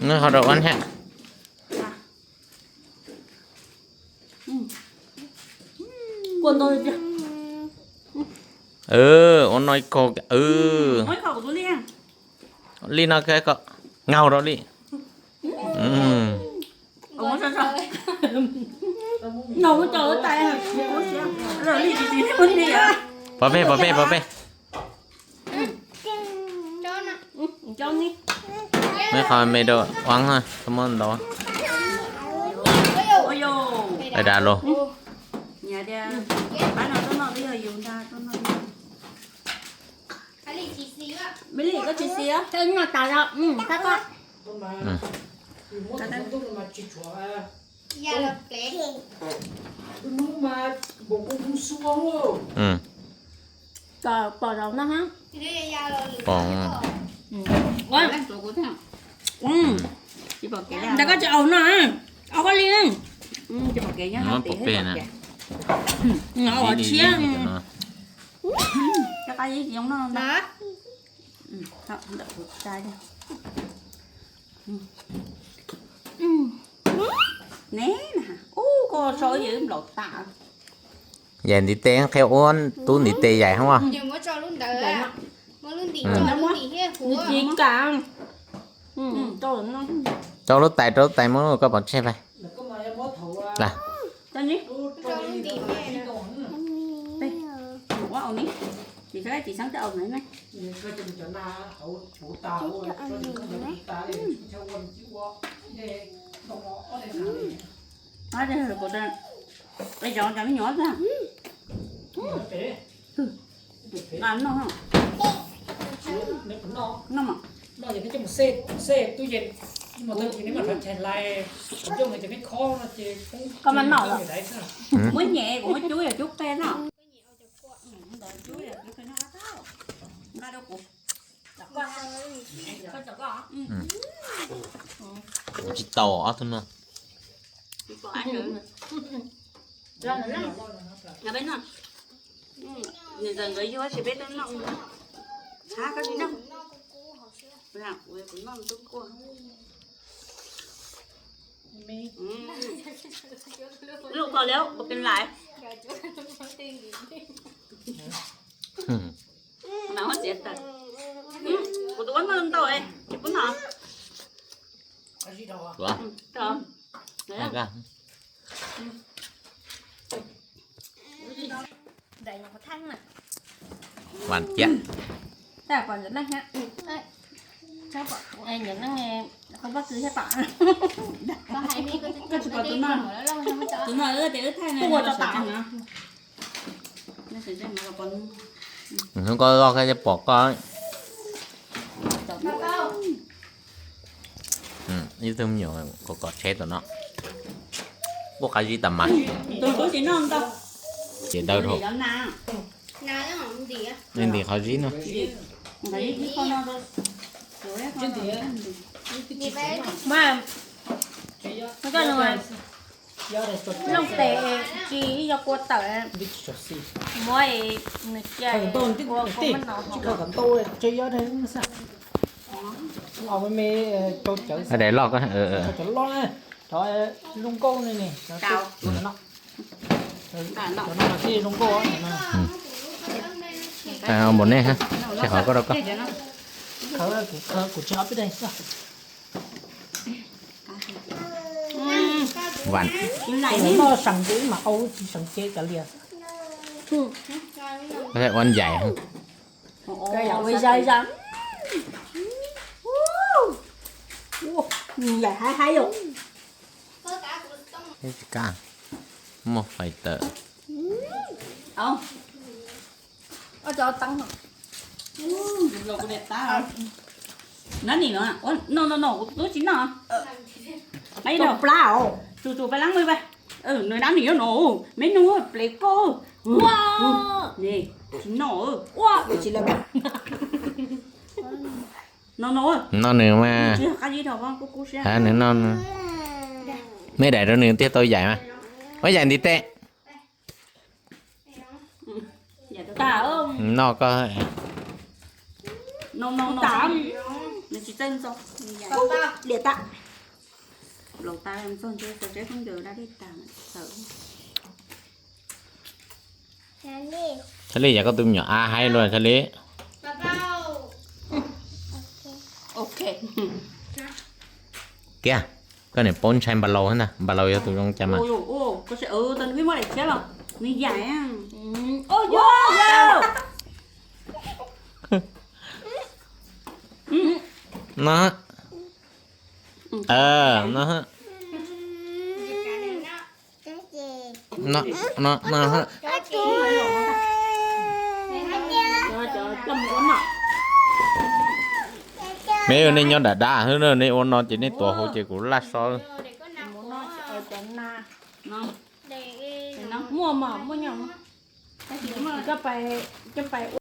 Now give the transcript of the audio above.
Nws ho rau ua nhe. Ua no ib ko, li no ko, ngaug rau li. Pov peb, pov peb, pov peb. Neb qhov me rau uab, tau muab ntau. Dav los. Pom. Ntawd koj tsis aus no, au koj li. Pom pem na. Au tshiab. Yaim ntiv tes qhia ua tub ntiv tes yaim hos. Rau lub tais, rau lub tais muab koj pov tseg pais. Koj mas noj lawm. Muab nyem, kuv muab cub, yog cub qe no. Kuv tsis tau ob tug no. Nws txawm nkawd yug tsis peb tau noj. Hab koj tsis noj. Lub ko liab ua pes lais. Mas muab txiav tawm. Kuv tus ua noj ntau es tsis pub noj. Vas ciab. Hnub koj loj koj thiaj pom koj. Ib tug me nyuam kom kom tsheb tom no. Kuj qab zib tas mas. Ces dawb dhau. Ntim qhov zib no. Looj tes tsis yog kua tawm, muab nws cia ua kua muab no. Daim loj, cov loj, cov zoo nkauj ne. Npaum nej, ces qhov koj rau koj. Kuv tsis ob peb daim xwb. Vas. Noj seev ces mas au tsis seev ces kav liam. Ua ncaim. Ncaim haib haib yom. Tsis kaj, muaj fais tawm. Nab nim no, no no no, kuv tub tsis noj. Plab os. Tsum tsum peb laab mej pab. Nws nab nim nyob no, me nug plev koj. Tsis noj. Ua tsis lawm. No no. Noj nws mas. Nws noj, mej daim rau nws thiaj tau yaim mas. Muab yaim ntiv tes. Noj koj. Nws tsis txawj ntxo. Liam tas. Laus tas ntxo ntshe tau tsev khaub ncaws da dej tas txawm. Thiaj li yog koj tus me nyuam a haib luaj thiaj li. Ok. Kiag, koj niam paub ntshai Npas Laus ntag, Npas Laus yog tus zoo cas mas. Tau nws pib muaj daim tshiab los nws yaim. No. No. No, no, no. Me, nej nyob dam dab xwb, nej ua no ces nej tuav hauv ces kuv laj so. Muaj mas muaj nyob. Coj pais